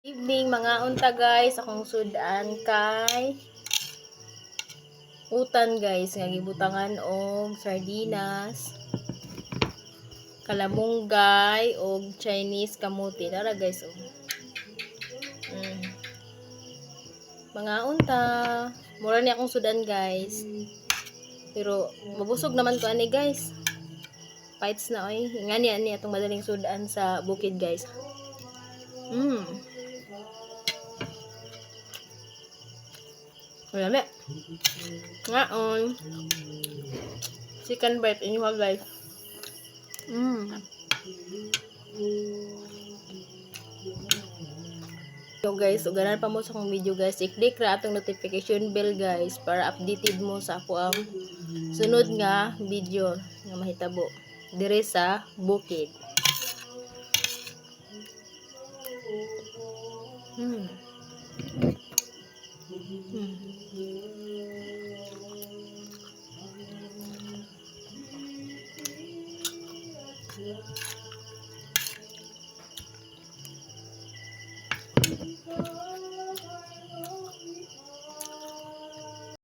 Evening, mga unta, guys, akong sudan kay utan, guys, nga gibutangan og sardinas, kalamunggay og Chinese kamuti. Tara, guys, oh. Mga unta, mura ni akong sudan, guys. Pero mabusog naman ko ani, guys. Fights na oy. Ngani ani atong madaling sudan sa bukid, guys. Wala. Ngaon. Chicken bite inyo, guys. Yo guys, ug ganan pa mo sa akong video, guys, i-click ra atong notification bell, guys, para updated mo sa ako ang sunod nga video nga mahitabo dire sa bukid.